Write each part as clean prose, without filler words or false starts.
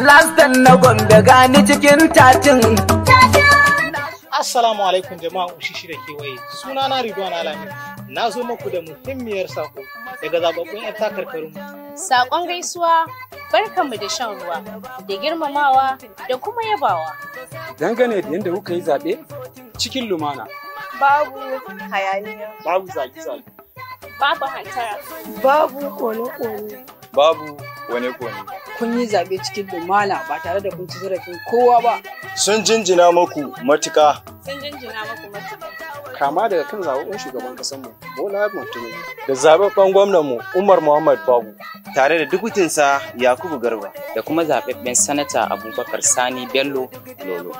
Lastan na Gombe gani cikin tatin. Assalamu alaikum jama'a Ushishi da kewaye. Sunana Ridwan Alamin. Na zo muku da muhimmiyar sako daga zababbun 'yan takarkarinmu. Sakon gaisuwa, barkanmu da shan ruwa, da girmamawa da kuma yabawa. Dangane da yadda kuka yi zaɓe cikin lumana. Babu hayaniya. Babu zage-zage. Babu hantara. Babu kone-kone. Babu kone-kone. Kun yi zaɓe cikin lumana ba tare da kun ci zarafin kowa ba. Sun jinjina muku matuƙa. Sun jinjina muku matuƙa. Kama daga kan zaɓaɓɓen shugaban ƙasarmu Bola Ahmed Tinubu. Da zaɓaɓɓen gwamnanmu Umar Muhammad Bago. Tare da dukutinsa Yakubu Garba. Da kuma zaɓaɓɓen sanata Abubakar Sani Bello Lolo.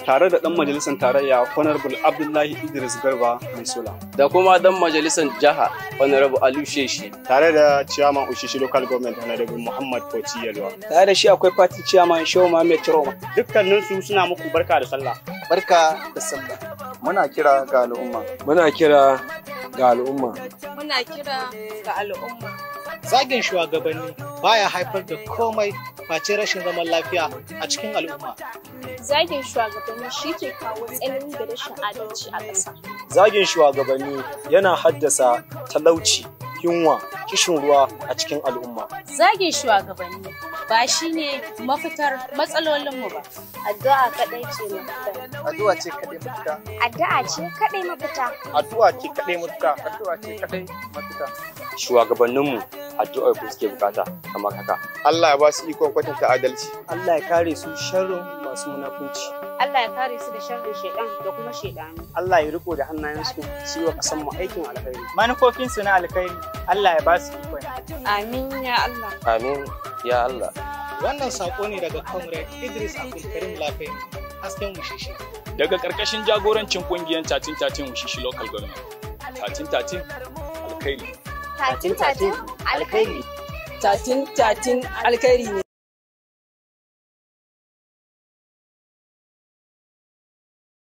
Tare da ɗan majalisar tarayya Honorable Abdullahi Idris Garba Mai Sola. Da kuma ɗan majalisar jiha Honorable Aliyu Sheshi. Tare da Chairman Ushishi Local Government Honorable Muhammad Koci Yalwa. Tare da shi akwai Party Chairman Shehu Muhammad Chiroma. Dukkaninsu suna muku barka da sallah. Barka da sallah. Muna kira ga al'umma. Muna kira ga al'umma. Muna kira ga al'umma. Zagin shugabanni baya haifar da komai face rashin zaman lafiya a cikin al'umma. Zagin shugabanni shi ke kawo tsanani da rashin adalci a ƙasa. Zagin shugabanni yana haddasa talauci, yunwa, kishin ruwa a cikin al'umma. Zagin shugabanni ba shi ne mafitar matsalolinmu ba. Addu'a kaɗai ce mafita. Addu'a ce kaɗai mafita. Addu'a ce kaɗai mafita. Addu'a ce kaɗai mafita. Addu'a ce kaɗai mafita. Shugabanninmu addu'ar ku suke bukata kamar haka. Allah ya ba su ikon kwatanta adalci. Allah ya kare su sharrin masu munafunci. Allah ya kare su da sharrin shedan da kuma shedanu. Allah ya riko da hannayensu su yi wa ƙasar mu aikin alkhairi. Manufofinsu na alkhairi Allah ya ba su ikon. Amin ya Allah. Amin ya Allah. Wannan sako ne daga Comrade Idris Abdulkarim Lafe, hasken Ushishi. Daga ƙarƙashin jagorancin ƙungiyar Tatin Tatin Ushishi Local Government. Tatin Tatin alkhairi. Tatin Tatin alkhairi. Tatin Tatin alkhairi ne.